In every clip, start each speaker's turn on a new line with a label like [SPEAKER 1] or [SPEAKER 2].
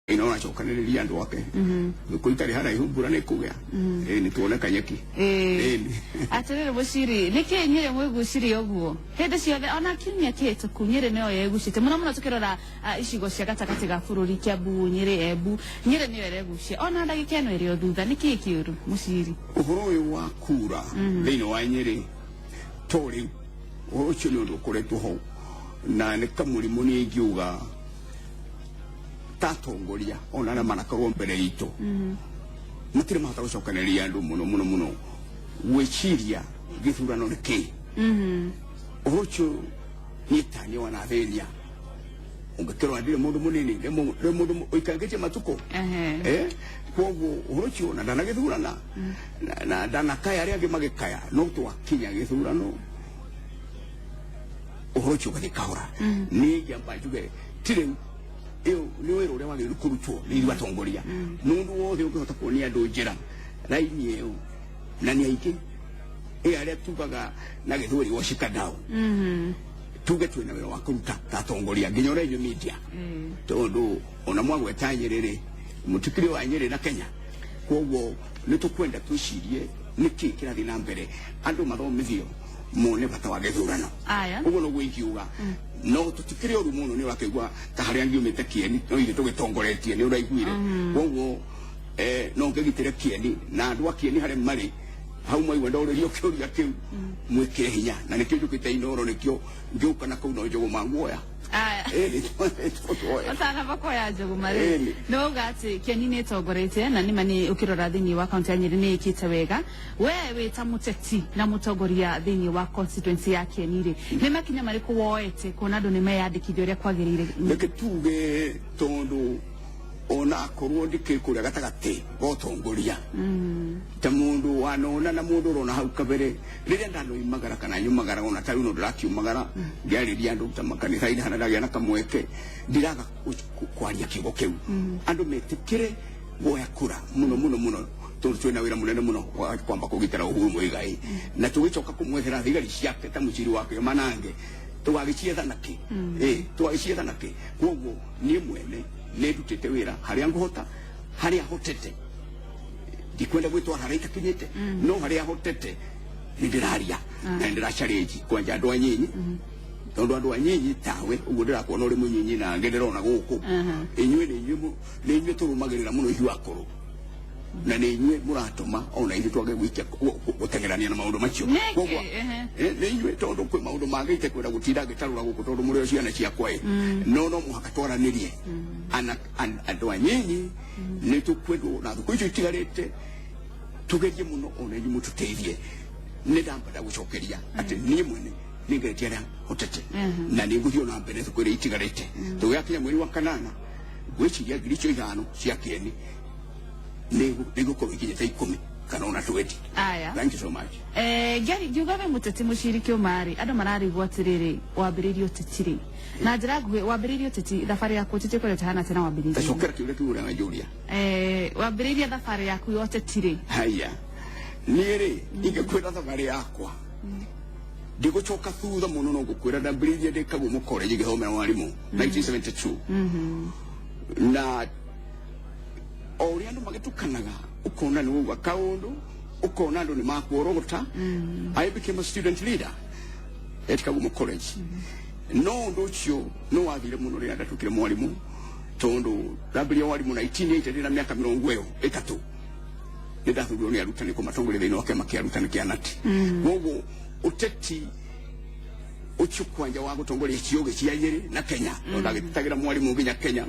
[SPEAKER 1] Ĩno aracokanĩrĩria andũ ake thukũ itarĩ haraihu mbura nĩ kũgĩa. Ĩĩ, nĩ tuone kanyeki. Ĩĩ.
[SPEAKER 2] Atĩrĩrĩ Mũciri, nĩkĩ Nyĩrĩ mwĩgucirie ũguo hĩndĩ ciothe? Ona kiumia kĩhĩtũku Nyĩrĩ nĩyo yegucĩte mũno mũno tũkĩrora icigo cia gatagatĩ ga bũrũri, Kiambu, Nyĩrĩ, Embu, Nyĩrĩ nĩyo ĩregucia ona ndagĩka ĩno ĩrĩ o thutha. Nĩkĩ kĩũru, Mũciri?
[SPEAKER 1] Ũhoro ũyũ wa kura thĩinĩ wa Nyĩrĩ to rĩu, ũhoro ũcio nĩ ũndũ ũkoretwo ho na nĩ kamũrimũ niĩ ingiuga ta atongoria ona arĩa manakorwo mbere itũ matirĩ mahota gũcokanĩrĩria andũ mũno mũno mũno gwĩciria gĩthurano nĩ kĩĩ. Ũhoro ũcio niĩ taniĩ wanathĩnia ũngĩkĩrora ndirĩ mũndũ mũnini, ndĩ mũndũ ũikarangĩtie matukũ. Kwoguo ũhoro ũcio na ndanagĩthurana na ndanakaya arĩa angĩ magĩkaya, no twakinya gĩthurano ũhoro ũcio ũgathiĩ kahora. Niĩ ingĩamba njuge ti rĩu, ĩyo nĩ wĩra ũrĩa wagĩrĩirwo kũrutwo nĩ ithuĩ atongoria. Mũndũ wothe ũngĩhota kuonia andũ njĩra raini ĩyo, na nĩ aingĩ ĩ arĩa tugaga na gĩthweri washikadau, tuge twĩna wĩra wa kũruta ta atongoria nginya ũrĩa inyuĩ media, tondũ ona mwagweta Nyĩrĩ rĩ, mũtikĩrĩ wa Nyĩrĩ na Kenya. Koguo nĩ tũkwenda twĩcirie nĩkĩ kĩrathiĩ na mbere, andũ mathomithio mone bata wa gĩthurano.
[SPEAKER 2] Aya.
[SPEAKER 1] Ũguo noguo ingiuga, no tũtikĩrĩ ũru mũno. Nĩ ũrakĩigua ta harĩa ngiumĩte Kĩeni, no ithuĩ tũgĩtongoretie nĩ ũraiguire. Koguo no ngĩgitĩre Kĩeni na andũ a Kĩeni harĩa marĩ hau mwaigua ndorĩrio kĩũria kĩu, mwĩkĩre hinya, na nĩkĩo njũkĩte Inoro, nĩkĩo ngĩũka na kũu no njũgũma nguoya.
[SPEAKER 2] Aya.
[SPEAKER 1] Ĩĩ, nĩ tũtwoya.
[SPEAKER 2] Ũtanamba kuoya njũgũma rĩ,
[SPEAKER 1] Ĩĩ.
[SPEAKER 2] nĩ wauga atĩ Kĩeni nĩ ĩtongoretie, na nĩma nĩ ũkĩrora thĩinĩ wa kaunti ya Nyĩrĩ nĩ ĩkĩte wega. We wĩ ta mũteti na mũtongoria thĩinĩ wa constituency ya Kĩeni rĩ, nĩ makinya marĩkũ woete kuona andũ nĩ meyandĩkithia ũrĩa kwagĩrĩire?
[SPEAKER 1] Reke tuge tondũ ona akorwo ndikĩ kũrĩa gatagatĩ ga ũtongoria ta mũndũ wanona na mũndũ ũrona hau kabere rĩrĩa ndanoimagara kana nyumagara, ona ta rĩu no ndĩrakiumagara ngĩarĩria andũ ta makanitha-inĩ harĩa ndagĩa na kamweke, ndiraga kwaria kiugo kĩu andũ metĩkĩre guoya kura mũno mũno mũno, tondũ twĩna wĩra mũnene mũno wa kwamba kũgitĩra Uhuru Muigai na tũgĩcoka kũmwethera thigari ciake ta mũciri wa Kĩoma nange tũgagĩcietha nakĩ? Ĩ tũgagĩcietha nakĩ? Koguo niĩ mwene nĩ ndutĩte wĩra harĩa ngũhota, harĩa hotete. Ndikwenda gwĩtwara harĩa itakinyĩte, no harĩa hotete nĩ ndĩraria na nĩ ndĩra challenge kwanja andũ anyinyi, tondũ andũ anyinyi tawe ũguo ndĩrakuona ũrĩ mũnyinyi na angĩ ndĩrona gũkũ, inyuĩ nĩ inyuĩ nĩ inyuĩ tũrũmagĩrĩra mũno ithuĩ akũrũ, na nĩ inyuĩ mũratũma ona ithuĩ twage gwĩkia gũteng'erania na maũndũ macio.
[SPEAKER 2] Nĩkĩ?
[SPEAKER 1] Koguo nĩ inyuĩ, tondũ kwĩ maũndũ mangĩ itekwenda gũtinda ngĩtarũra gũkũ tondũ mũrĩ o ciana ciakwa ĩ, no mũhaka twaranĩrie. Andũ anyinyi nĩ tũkwendwo na thukũ icio itigarĩte tugerie mũno ona inyuĩ mũtũteithie. Nĩ ndamba ndagũcokeria atĩ niĩ mwene nĩ ngeretie arĩa hotete na nĩ ngũthiĩ ona mbere thukũ iria itigarĩte. Tũgĩakinya mweri wa kanana, ngwĩciria ngiri icio 5 cia Kĩeni nĩ igũkorwo ikinyĩte 10 kana ona 20.
[SPEAKER 2] Aya.
[SPEAKER 1] Thank you so much.
[SPEAKER 2] Ngeri ngiuga we mũteti Mũciri Kĩũma rĩ, andũ mararigwo atĩrĩrĩ, wambĩrĩirie ũteti rĩ? Na njĩra nguhĩ, wambĩrĩirie ũteti, thabarĩ yaku ũteti ĩkoretwo ĩhana atĩa na wambĩrĩirie?
[SPEAKER 1] Tacokera kĩũria kĩu ũrĩa wanjũria.
[SPEAKER 2] Wambĩrĩirie thabarĩ yaku ya ũteti rĩ?
[SPEAKER 1] Haya, niĩ rĩ, ingĩkwĩra thabarĩ yakwa ndigũcoka thutha mũno, no ngũkwĩra ndambĩrĩirie ndĩ Kagumo College ngĩthomera warimũ 1972, na o ũrĩa andũ magĩtukanaga ũkona nĩ wauga kaũndũ, ũkona andũ nĩ makuorota. I became a student leader at Kagumo College, no ũndũ ũcio nĩ wathire mũno rĩrĩa ndatuĩkire mwarimũ, tondũ ndambĩrĩria warimũ 1980 ndĩ na mĩaka 33. Nĩ ndathurirwo nĩ arutani kũmatongoria thĩinĩ wa kĩama kĩa arutani kĩa nati. Koguo ũteti ũcio kwanja wa gũtongoria ciũgĩ cia Nyĩrĩ na Kenya, tondũ ndagĩtagĩra mwarimũ nginya Kenya,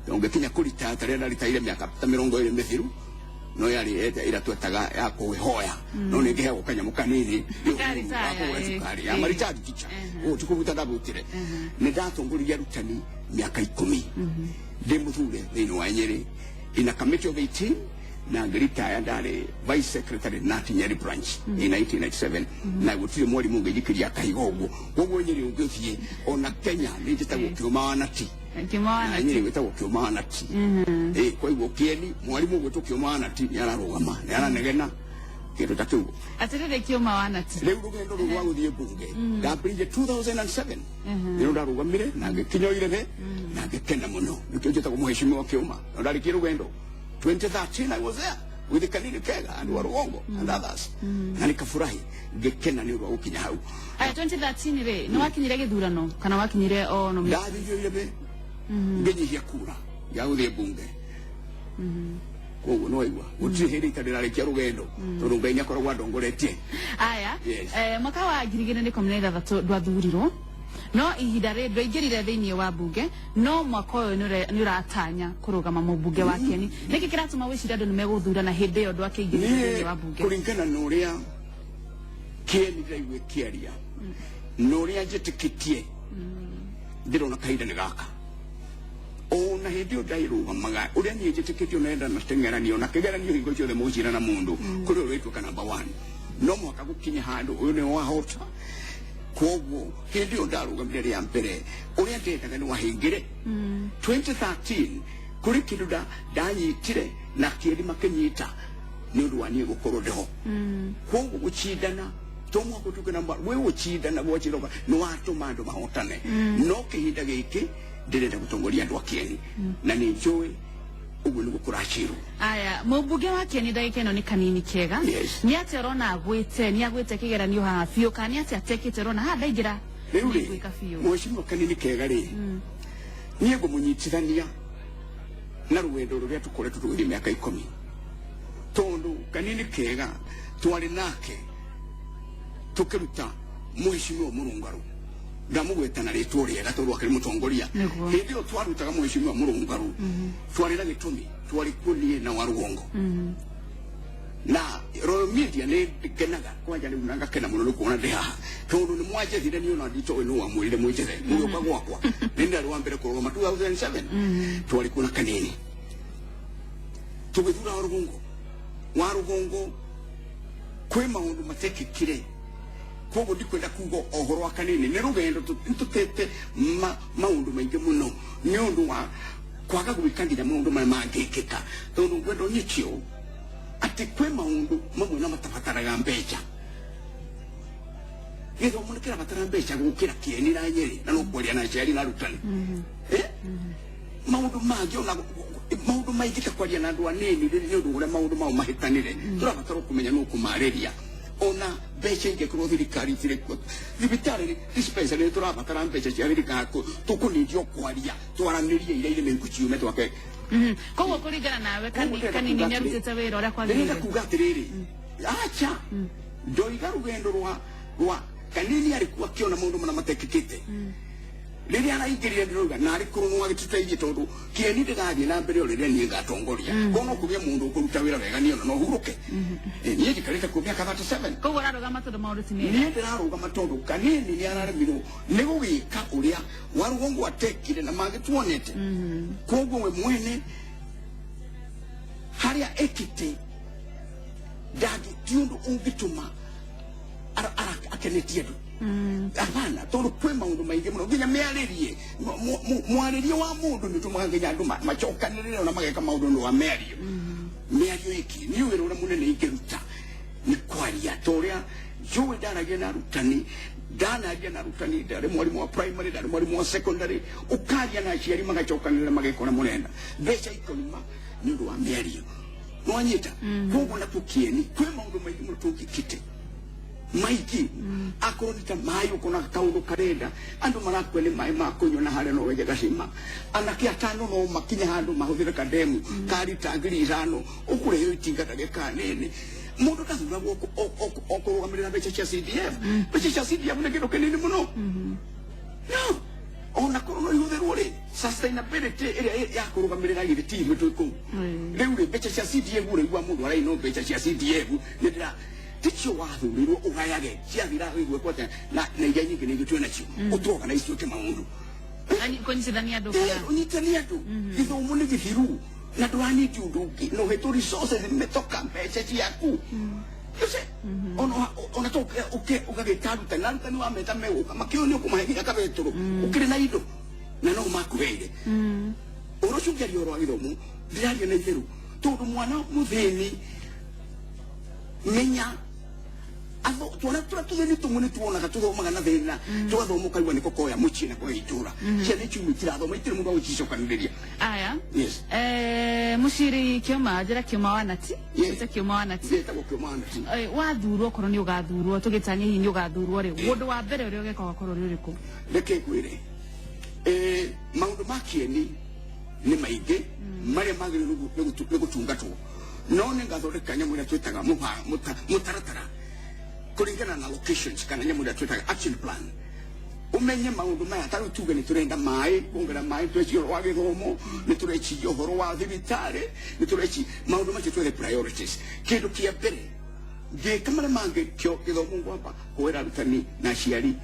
[SPEAKER 1] tondũ ngĩkinya kũrita ta rĩrĩa ndaritaire mĩaka ta 20 mĩthiru, no yarĩ ĩrĩa twetaga ya kũhoya, no nĩ ngĩheagwo kanyamũ kanini
[SPEAKER 2] Ka
[SPEAKER 1] wa kũgũra
[SPEAKER 2] retire,
[SPEAKER 1] cukari ya maritadi teacher. Ũguo ti kũbuta ndabutire. Nĩ ndatongoririe arutani mĩaka 10 ndĩ mũthure thĩinĩ wa Nyĩrĩ in a committee of 18, na ngĩritaya ndarĩ vice secretary NAT Nyeri branch in 1997, na gũtirĩ mwarimũ ũngĩnjikĩria kahiga ũguo. Koguo Nyĩrĩ ũngĩthiĩ ona Kenya nĩ njĩtagwo Kĩũma wa Nati.
[SPEAKER 2] Kĩũma wa
[SPEAKER 1] Na
[SPEAKER 2] Nati.
[SPEAKER 1] Nyĩrĩ gwĩtagwo Kĩũma wa Nati. Ĩ koguo Kĩeni mwarimũ ũgwĩtwo Kĩũma wa Nati nĩ ararũgama, nĩ aranegena. Kindu ta kiu.
[SPEAKER 2] Atiriri, Kiuma Wanati.
[SPEAKER 1] Riu rugendo ruru rwa guthie bunge ndambĩrĩirie 2007. Rĩu ndarũgamire na ngĩkinya irebe na ngĩkena mũno, nĩkĩo njĩtagwo Mũheshimiwa Kĩũma. Na ndarĩkia rũgendo 2013, I was there with Kanini Kega and Warugongo and others, na nikafurahi, ngĩkena nĩ ũndũ wa gũkinya hau.
[SPEAKER 2] Aya, 2013 rĩ, nĩ wakinyire gĩthurano kana wakinyire o no?
[SPEAKER 1] Ndathirio irebe, ngĩnyihia kura ya gũthiĩ bunge. Koguo no waigua gũtirĩ hĩndĩ itarĩ rarĩkia rũgendo, tondũ Ngai nĩakoragwo andongoretie.
[SPEAKER 2] Aya.
[SPEAKER 1] Yes.
[SPEAKER 2] Mwaka wa 2016 ndwathurirwo, no ihinda rĩ ndwaingĩrire thĩinĩ wa bunge, no mwaka ũyũ nĩ ũratanya kũrũgama mũmbunge wa Kieni. Nĩkĩ kĩratũma wĩcirie andũ nĩ megũthura na hĩndĩ ĩyo ndwakĩingĩrire thĩinĩ wa
[SPEAKER 1] Niĩ
[SPEAKER 2] bunge?
[SPEAKER 1] Kũringana na ũrĩa kĩeni ndĩraigua ĩkĩaria na ũrĩa njĩtĩkĩtie, ndĩrona kahinda nĩ gaka. Ona hĩndĩ ĩyo ndairũgamaga, ũrĩa niĩ njĩtĩkĩtie, onenda na teng'eranio na kĩgeranio, hingo ciothe mũcira na mũndũ kũrĩ ũrĩa ituĩka number one, no mũhaka gũkinya handũ ũyũ nĩwe wahota. Koguo hĩndĩ ĩyo ndarũgamire rĩa mbere, ũrĩa ndendaga nĩ wahingire. 2013 kũrĩ kĩndũ ndanyitire na kĩeri makĩnyita nĩ ũndũ wa niĩ gũkorwo ndĩho. Koguo gũcindana to mũhaka ũtuĩke namba wĩ gũcindana, gwacindana nĩ watũma andũ mahotane. No kĩhinda gĩkĩ ndĩrenda gũtongoria andũ a Kĩeni, na nĩ njũĩ ũguo nĩguo kũracirwo.
[SPEAKER 2] Aya, mũmbunge wa Kieni ndagĩka ĩno nĩ Kanini Kega.
[SPEAKER 1] Yes.
[SPEAKER 2] Nĩ atĩa ũrona agwĩte, nĩ agwĩte kĩgeranio haha biũ, kana nĩ atĩa atekĩte ũrona haha ndaingĩra
[SPEAKER 1] Rĩu rĩ,
[SPEAKER 2] nĩngwĩka biũ?
[SPEAKER 1] Mheshimiwa Kanini Kega rĩ, niĩ ngũmũnyitithania na rũgendo rũrĩa tũkoretwo tũgĩthiĩ mĩaka 10, tondũ Kanini Kega twarĩ nake tũkĩruta Mheshimiwa Mũrũngarũ. Ndamũgweta na rĩtwa rĩega tondũ akĩrĩ mũtongoria.
[SPEAKER 2] Nĩguo.
[SPEAKER 1] Hĩndĩ ĩyo twarutaga Mheshimiwa Mũrũngarũ, twarĩ na gĩtũmi, twarĩ kuo niĩ na Warũgongo na Royal Media. Nĩ ngenaga kwanja rĩu na ngakena mũno nĩ kuona ndĩ haha, tondũ nĩ mwanjethire niĩ ona nditoĩ nũ wamwĩrire mwĩnjethe mũgĩũka gwakwa. Nĩ ndarĩ wa mbere kũrũgama 2007, twarĩ kuo na Kanini tũgĩthura Warũgongo. Warũgongo kwĩ maũndũ matekĩkire, koguo ndikwenda kuga ũhoro wa Kanini. Nĩ rũgendo nĩtũtete maũndũ maingĩ mũno nĩ ũndũ wa kwaga gwĩka nginya maũndũ marĩa mangĩkĩka, tondũ ngwenda ũnyitio atĩ kwĩ maũndũ mamwe na matabataraga mbeca. Gĩthomo nĩ kĩrabatara mbeca gũkĩra Kĩeni na Nyĩrĩ, na no kwaria na aciari na arutani. Maũndũ mangĩ, ona maũndũ maingĩ ta kwaria na andũ anini nĩ ũndũ ũrĩa maũndũ mao mahĩtanire, tũrabatara kũmenya nũ kũmarĩria. Ona mbeca ingĩkorwo thirikari itirĩ kuo, thibitarĩ, dispensary, nĩ tũrabatara mbeca cia thirikari. Tũkũnindio kwaria, twaranĩrie iria irĩ mĩhuko ciume twake.
[SPEAKER 2] Koguo kũringana nawe,
[SPEAKER 1] Koguo ndĩrenda
[SPEAKER 2] Kanini
[SPEAKER 1] kuga
[SPEAKER 2] nĩ arutĩte wĩra ũrĩa
[SPEAKER 1] ndĩrenda
[SPEAKER 2] kwagĩrĩire?
[SPEAKER 1] Kuga atĩrĩrĩ, acha ndoiga rũgendo rwa Kanini arĩ kuo akĩona maũndũ marĩa matekĩkĩte rĩrĩa araingĩrire. Ndĩrauga narĩ korwo nĩ wagĩtũteithie, tondũ Kĩeni ndĩgathiĩ na mbere o rĩrĩa niĩ ngatongoria. Korwo no kũgĩe mũndũ ũkũruta wĩra wega, niĩ ona no hurũke. Niĩ njikarĩte kuo mĩaka 37.
[SPEAKER 2] Koguo ũrarũgama tondũ maũndũ ti mega?
[SPEAKER 1] Niĩ ndĩrarũgama tondũ Kanini nĩ araremirwo nĩ gũgĩka ũrĩa Warũgongo atekire na mangĩ tuonete. Koguo we mwene harĩa ekĩte ndangĩ ti ũndũ ũngĩtũma akenetie andũ, hapana, tondũ kwĩ maũndũ maingĩ mũno, nginya mĩarĩrie, mwarĩrie wa mũndũ nĩ ũtũmaga nginya andũ macokanĩrĩre ona mageka maũndũ nĩ wa mĩario. Mĩario ĩki niĩ wĩra ũrĩa mũnene ingĩruta nĩ kwaria, ta ũrĩa njũĩ ndaragia na arutani, ndanaria na arutani, ndarĩ mwarimũ wa primary, ndarĩ mwarimũ wa secondary. Ũkaria na aciari magacokanĩrĩra mageka ũrĩa mũrenda, mbeca ikauma nĩ ũndũ wa mĩario. Nĩwanyita? Koguo nakuo Kĩeni kwĩ maũndũ maingĩ mũno tũngĩkĩte maingĩ, akorwo nĩ ta maĩ, ũkona kaũndũ karenda andũ marakua nĩ maĩ ma kũnyua, na harĩa no wenje gacima, anake atano no makinye handũ mahũthĩre kademu ka rita 5,000, ũkũreheo itinga ndagĩka nini. Mũndũ ndathuragwo okũrũgamĩrĩra mbeca cia CDF. Mbeca cia CDF nĩ kĩndũ kĩnini mũno, no ona korwo no ihũthĩrwo rĩ, sustainability ĩrĩa ya kũrũgamĩrĩra githĩ ti ithuĩ twĩ kũu. Rĩu rĩ, mbeca cia CDF, ũraigua mũndũ arainwo mbeca cia CDF, nĩ ndĩra ticio wathurirwo ũgayage ciathira ũigue kwate na iria nyingĩ nĩ ithuĩ twĩ nacio ũtũorganize twĩke maũndũ.
[SPEAKER 2] Kũnyitithania andũ kana?
[SPEAKER 1] Ũnyitanie andũ. Gĩthomo nĩ gĩthiru na ndũraniti ũndũ ũngĩ na ũhetwo resources mĩtoka mbeca ciaku. You see? Ona to uke ũgagĩta arutani na arutani wameta megũka makĩũĩ nĩ ũkũmahe nginya kabetũrũ ũkĩrĩ na indo na no makuheire. Ũhoro ũcio ũngĩaria ũhoro wa gĩthomo, ndĩraria na itherũ, tondũ mwana mũthĩni Menya atho twana tura tuthini tumwe nituonaga tuthomaga na thina tugathoma ukaigua niko koya mucii na koya itura ciana icio imwe itirathoma itirĩ mũndũ wa gũcicokanĩrĩria.
[SPEAKER 2] Aya.
[SPEAKER 1] Yes.
[SPEAKER 2] Muciri Kioma, njĩra Kioma Wanati.
[SPEAKER 1] Yes.
[SPEAKER 2] Njĩra Kioma Wanati.
[SPEAKER 1] Gĩtagwo Kĩoma Wanati.
[SPEAKER 2] Wathurwo, okorwo nĩ ũgathurwo, tũgĩtanya hihi nĩ ũgathurwo rĩ, ũndũ wa mbere ũrĩa ũgeka ũgakorwo ũrĩ ũrĩkũ?
[SPEAKER 1] Reke ngwĩre, maũndũ ma kĩeni nĩ maingĩ marĩa magĩrĩirwo nĩ gũtungatwo, no nĩ ngathondeka nyamũ ĩrĩa twĩtaga mũtaratara kũringana na locations kana nyamũ ĩrĩa twĩtaga action plan, umenye maũndũ maya. Ta rĩu tuge nĩ tũrenda maĩ, kuongerera maĩ, tũreciria ũhoro wa gĩthomo, nĩ tũreciria ũhoro wa thibitarĩ, nĩ tũreci maũndũ macio twethe priorities. Kĩndũ kĩa mbere ngĩka marĩa mangĩ kĩo gĩthomo, ngwamba kwĩra arutani na aciari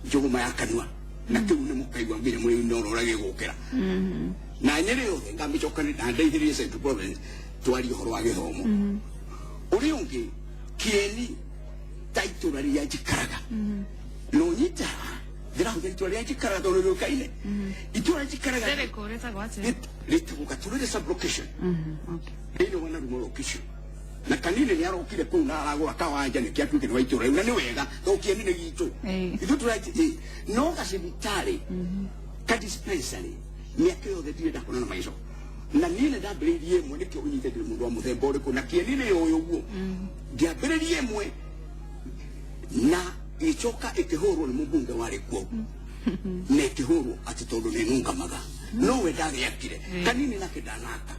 [SPEAKER 1] njũgũma ya kanua na kĩu nĩ mũkaigua nginya mwĩrĩ ũrĩa ũrĩa gĩgũkĩra na Nyĩrĩ yothe ngamĩcokani na ndeithĩrĩrie Central Province twarie ũhoro wa gĩthomo. Ũrĩa ũngĩ, kĩeni ta itũra rĩrĩa njikaraga, no nyita haha ndĩrahũthĩra itũra rĩrĩa njikaraga tondũ rĩũkaine itũra njikaraga.
[SPEAKER 2] Rĩrĩkũ, rĩtagwo atĩa?
[SPEAKER 1] Rĩtagwo Gaturĩrĩ sub-location thĩinĩ wa Narumo location, na Kanini nĩ arokire kũu na aragũra kawanja nĩkĩo atuĩke nĩ wa itũra rĩu, na nĩ wega tondũ kĩeni nĩ gitũ. Ithuĩ tũra no gacibitari ka dispensary mĩaka yothe ndirĩ ndakuona na maico, na niĩ nĩ ndambĩrĩirie ĩmwe, nĩkĩo ũnyite ndĩrĩ mũndũ wa mũthemba ũrĩkũ na kĩeni nĩ ũyũ ũguo. Ngĩambĩrĩria ĩmwe na ĩgĩcoka ĩkĩhũrwo nĩ mũmbunge warĩ kuo, na ĩkĩhũrwo atĩ tondũ nĩ nungamaga, no we ndagĩakire. Kanini nake ndanaka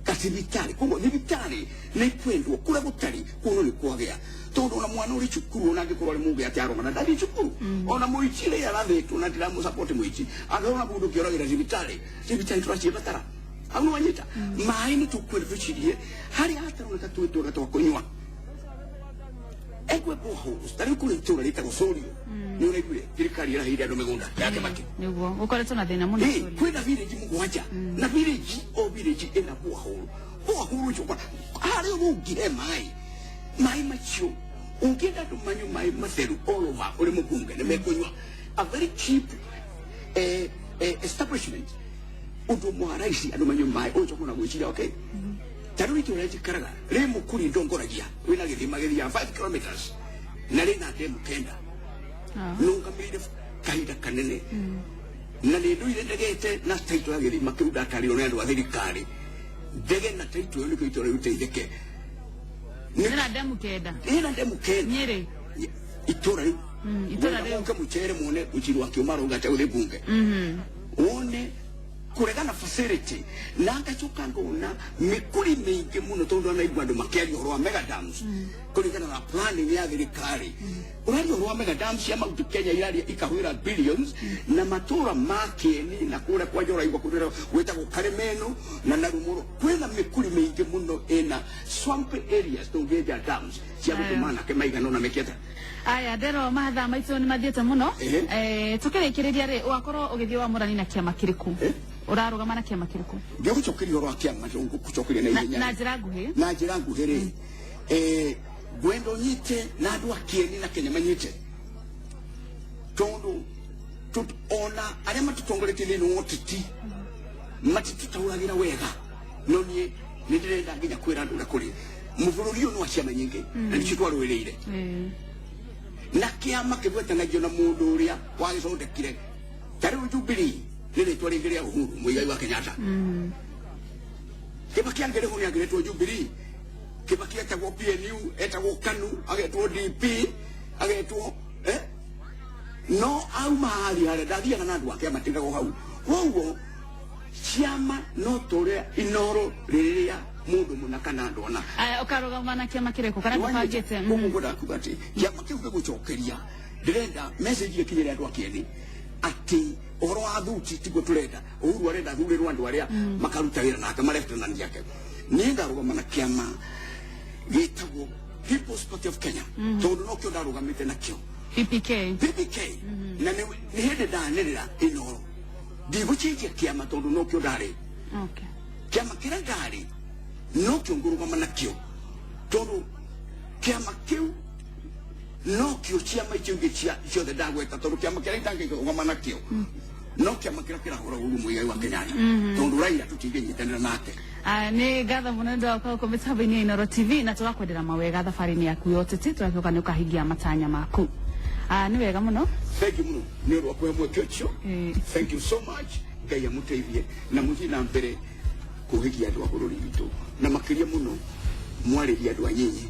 [SPEAKER 1] kathibitarĩ. Koguo thibitarĩ nĩ kwendwo kũrĩa gũtarĩ kuono nĩ kwagĩa, tondũ ona mwana ũrĩ cukuru, ona angĩkorwo arĩ mũgĩ atĩ arona na ndathiĩ cukuru, ona mũici rĩ arathĩtwo na ndiramũsapoti mũici, angĩkorwo na mũndũ ũngĩoragĩra thibitarĩ, thibitarĩ tũracibatara hau. Nĩ wanyita maĩ nĩ tũkwenda tũcirie harĩa hataroneka twĩ twega twa kũnyua, ekwe boreholes. Ta rĩu kũrĩ itũra rĩtagwo Sorio, nĩ ũraiguire thirikari ĩraheire andũ mĩgũnda ya Kĩbaki.
[SPEAKER 2] Nĩguo gũkoretwo na thĩna mũno.
[SPEAKER 1] Ĩ,
[SPEAKER 2] Sorry.
[SPEAKER 1] Kwĩna village mũgwanja na village o village ĩna borehole. Borehole ũcio harĩa ũngĩhe maĩ, maĩ macio ũngĩenda andũ manyue maĩ matheru all over, ũrĩ mũmbunge nĩ mekũnyua. A very cheap establishment, ũndũ ũmwe wa raici andũ manyue maĩ, ũcoka na gwĩciria, okay, ta rĩu itũra njikaraga rĩ mũkuri ndongoragia wĩna gĩthima gĩthiaga 5 kilometers na rĩna ndemu 9. Nũngamĩire kahinda kanene na nĩ ndũire ndegete na taito ya gĩthima kĩu ndatarĩrwo nĩ andũ a thirikari ndege na taito ĩyo nĩkĩo itũra rĩu rĩteithĩke.
[SPEAKER 2] Ĩna ndemu 9?
[SPEAKER 1] Ĩna ndemu 9.
[SPEAKER 2] Nyĩrĩ?
[SPEAKER 1] Itũra rĩu.
[SPEAKER 2] Itũra rĩu.
[SPEAKER 1] Mũke mũcere muone ũciri wa Kĩũma arauga atĩa gũthiĩ bunge, wone kũregana facility, na ngacoka ngona mĩkuri mĩingĩ mũno tondũ anaigua andũ makĩaria ũhoro wa mega dams kũringana na planning ya thirikari. Ũraria ũhoro wa mega dams cia Mount Kenya iraria ikahũthĩra billions na matũra ma kĩeni na kũrĩa kwanja ũraigua kũrĩa gwĩtagwo Karemeno na Narumoro kwĩna mĩkuri mĩingĩ mũno ĩna swamp areas tũngĩenja dams cia gũtũma anake maigana ũna mekĩte.
[SPEAKER 2] Aya, ndero mathaa maitũ nĩ mathiĩte mũno.
[SPEAKER 1] Ehe.
[SPEAKER 2] Tũkĩrĩkĩrĩria rĩ, ũgakorwo ũgĩthiĩ wamũrani na kĩama kĩrĩkũ?
[SPEAKER 1] Eh?
[SPEAKER 2] Ũrarũgama na kĩama kĩrĩkũ?
[SPEAKER 1] Ngĩgũcokeria ũhoro wa kĩama, ngũcokeria na
[SPEAKER 2] na
[SPEAKER 1] ihenya.
[SPEAKER 2] Na njĩra nguhĩ.
[SPEAKER 1] Na njĩra nguhĩ rĩ, ngwenda ũnyite na andũ a kĩeni na Kenya manyite, tondũ ona arĩa matũtongoretie thĩinĩ wa ũteti matitũtaũragĩra wega, no niĩ nĩ ndĩrenda nginya kwĩra andũ ũrĩa kũrĩ. Mũbũrũri ũyũ nĩ wa ciama nyingĩ na nĩcio twarũĩrĩire, na kĩama kĩbuatanagio na mũndũ ũrĩa wagĩthondekire. Ta rĩu Jubilee nĩ rĩtwa rĩngĩ rĩa Uhuru Muigai wa Kenyatta. Kibaki angĩrĩ ho nĩ angĩretwo Jubilee. Kibaki etagwo PNU, etagwo KANU, agetwo DP, agetwo no auma harĩa harĩa ndathiaga na andũ ake amatigagwo hau. Koguo ciama no tũrĩa inoro rĩrĩa mũndũ mũna kana andũ ana.
[SPEAKER 2] Aya, ũkarũgama na kĩama kĩrĩkũ kana ndũbangĩte?
[SPEAKER 1] Koguo ngwenda kuga atĩ kĩama kĩu gĩgũcokeria, ndĩrenda message ĩkinyĩre andũ a kĩeni atĩ ũhoro wa thuti tiguo tũrenda. Uhuru arenda athurĩrwo andũ arĩa makaruta wĩra nake maretanani ake. Niĩ ngarũgama na kĩama gĩtagwo People's Party of Kenya, tondũ nokĩo ndarũgamĩte nakĩo.
[SPEAKER 2] PPK.
[SPEAKER 1] PPK, na nĩ hĩndĩ ndanĩrĩra Inoro ndigũcenjia kĩama tondũ nokĩo ndarĩ. Kĩama kĩrĩa ndarĩ nokĩo ngũrũgama nakĩo, tondũ kĩama kĩu nokĩo ciama icio ingĩ ciothe ndagweta, tondũ kĩama kĩrĩa itangĩrũgama nakĩo No kĩama kĩrĩa kĩrahũra Uhuru Muigai wa Kenyatta, tondũ Raila tũtingĩnyitanĩra nake.
[SPEAKER 2] Aya, nĩ ngatho mũno nĩ ũndũ wa gũkorwo mĩtambo-inĩ ya Inooro TV, na tũgakwendera mawega thabarĩ-inĩ yaku ya ũteti. Tũgakĩhoka nĩ ũkahingia matanya maku. Ah, nĩ wega mũno.
[SPEAKER 1] Thank you mũno nĩ ũndũ wa kũhe mweke ũcio. Thank you so much. Ngai amũteithie na mũthiĩ na mbere kũhĩgia andũ a bũrũri witũ, na makĩria mũno mwarĩrie andũ a nyinyi,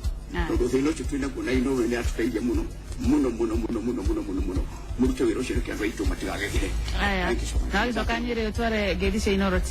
[SPEAKER 1] tondũ thĩna ũcio twĩ naguo na Inooro nĩ atũteithia mũno mũno mũno mũno mũno mũno mũno mũno. Mũrute wĩra ũcio nĩkĩo andũ aitũ matigagegere.
[SPEAKER 2] Aya.
[SPEAKER 1] Thank you so much.
[SPEAKER 2] Na wagĩcoka Nyĩrĩ, ũtware ngeithi cia Inooro.